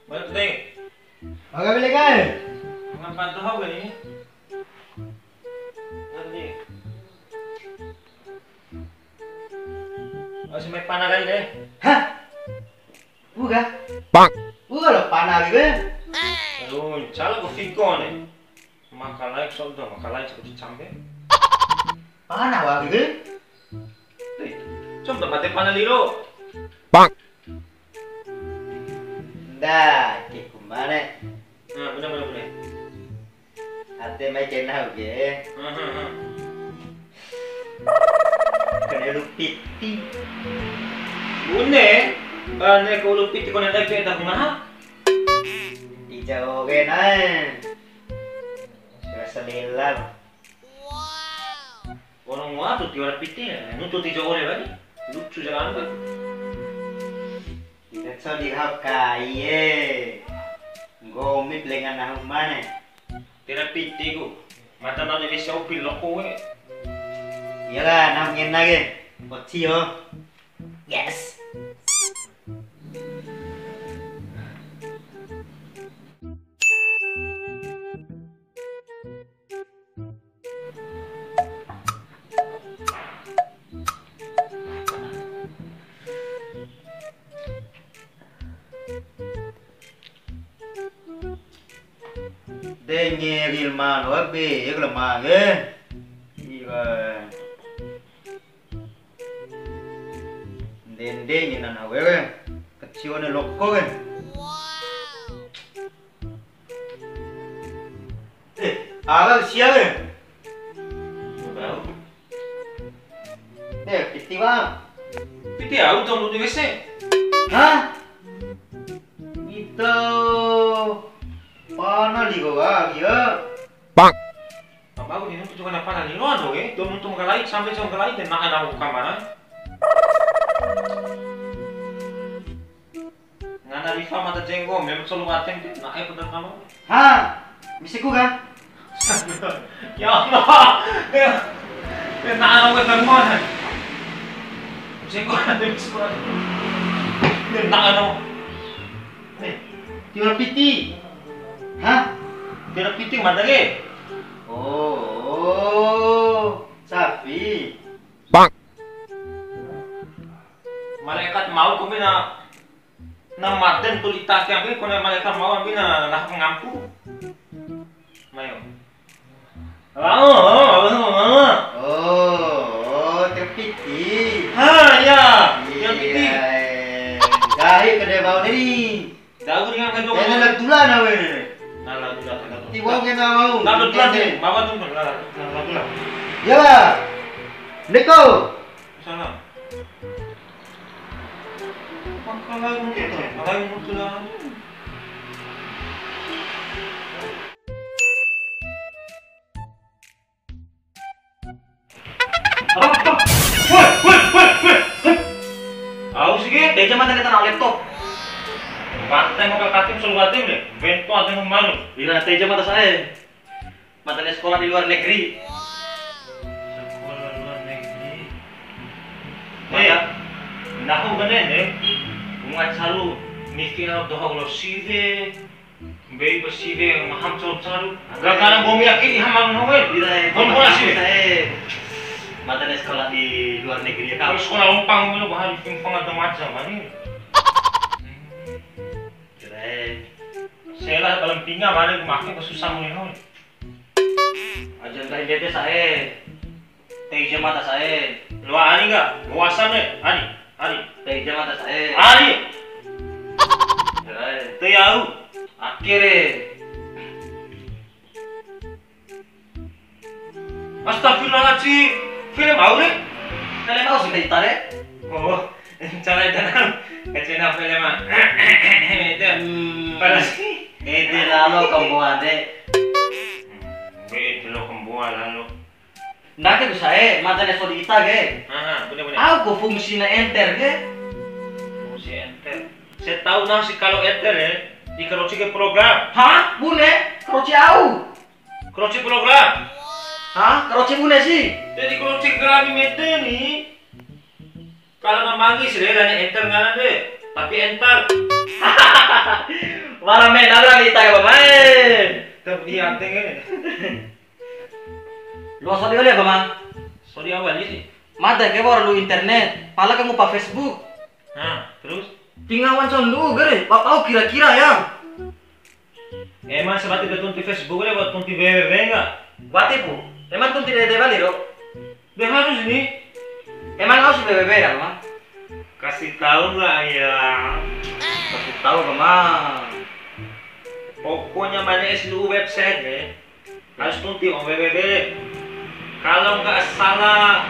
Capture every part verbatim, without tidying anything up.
Mana tu, Teng? Oke, beli kai. Ngapa tu hau ni? Nanti. Oh, si mai pana kai deh. Hah? Uga? Bang. Uga lo pana kai deh. Aduh, cala ko fiko ni. Maka like soal tu, maka like soal tu cambe. Pana wa kai deh. Eh, coba mate pana liro. Bang. Nda, ke kumane. Nah, bune, bune, bune. Ade mai kena uge. Hmm, hmm, hmm. Kone ulu piti. Bune, bane ko ulu piti kone ndai ke dah ngaha. Ija oge nae. Rasa lelar. Ono ngoa tu tiwara piti, nuntu ti jo ore wali. Lucu ja anu. Ita co di hau kai e. Nggomi blenga nahu mane. Tira piti ku. Mata nau jadi sopi loko we. Iyalah, nahu ngena ke. Oci yo. Yes. Denge rilma no be, ek lama ge. Iya. Ndende ngena na wewe. Kecil ne loko kan. Eh, ala sia kan. Tahu. Eh, piti bang. Piti au tong di W C. Hah? Itu. Pana di gua, iya. Bang. Apa aku ini tuh cuma apa nih? Lo anu, eh, tuh nuntu makalai sampai cuma makalai dan makan aku kamaran. Ngana Rifa mata jenggo, memang selalu wateng, na'e pada kamu. Ha, misiku kan? Ya Allah, ya, ya, na'e aku ketemu. Jenggo ada misiku. Ya, na'e aku. Nih, tiwara piti. Hah? Tiwara piti mata ke? Oh, oh, sapi. Bang. Malaikat mau kami na, na maden tu ita ke ambil, kone malaikat mau ambil na lah pengampu. Mayo. Oh, oh, oh, oh. Oh, oh, terpiti. Ha, ya. Terpiti. Iya, eh. Gahi kedai bau ni. Dahu ringa kan dong. Ede la dula na we. Na la dula, na la dula. Ti wong ke na wau. Na la dula ni, bawa tu, na la, na la dula. Ya lah. Niko. Sana. Makalai mungkin tu, makalai mungkin tu lah. Apa? Woi, woi, woi, woi, woi. Au si ke, teja mata neta na laptop. Pantai mau kakatim selalu katim deh. Bento ada yang malu. Ira teja mata saya. Mata ne sekolah di luar negeri. Sekolah luar negeri. Mata, nahu bene ne. Bunga calu. Niki au doho lo siwe. Mbei ba siwe maham caru-caru. Gara-gara nggomi ake di hamam no we. Iya, iya. Nggomi bola siwe. Mata ne sekolah di luar negeri ya, Kak. Kalau sekolah Ompang dulu bahari pimpang ada macam ani. Kira. Sela dalam pinga mana aku makin kesusah mulai no. Aja nggak ide sae. Tei ja mata sae. Loa ari ka? Loa asam re. Ari, ari. Tei ja mata sae. Ari. Sae. Tei au. Ake re. Astagfirullahaladzim. Film au re? Film au sih tadi tare. Oh, cara itu kan. Kacena film ah. Itu. Hmm. Pada sih. Ede lalo kamboa de. Ede lo kamboa lalo. Ndake bisa e, mata ne sodi ita ke. Aha, bune, bune. Au ku fungsina enter ke? Fungsi enter. Setau nasi kalau enter ya, di karoci ke program. Hah? Bune? Karoci au? Karoci program. Hah? Karoci bune sih? Jadi karoci program mete ni. Kalau na manggis re, lani enter ngaran re. Tapi enter. Para me, nabra kita ya, Bang. Eh. Tapi ante ke. Lu sodi wali apa, Bang? Sodi apa wali sih? Mada ke baru lu internet, pala kamu pa Facebook. Nah, terus? Tingawan son lu gere, bapau kira-kira ya. Emang sebati betul di Facebook le, buat di W W W enggak? Wati pu, emang tun tidak ada bali, Ro? Dia harus ini. Emang harus W W W ya, Bang? Kasih tahu nggak ya? Kasih tahu, Bang. Pokoknya mana S U website nih, harus tunti on W W W. Kalau nggak salah,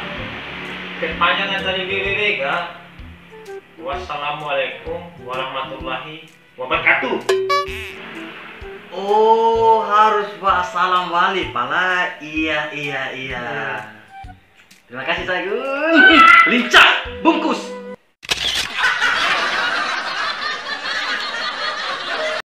kepanjangan dari W W W kan? Wassalamualaikum warahmatullahi wabarakatuh. Oh, harus wa salam wali pala. Iya, iya, iya. Terima kasih, Sagun. Lincah, bungkus.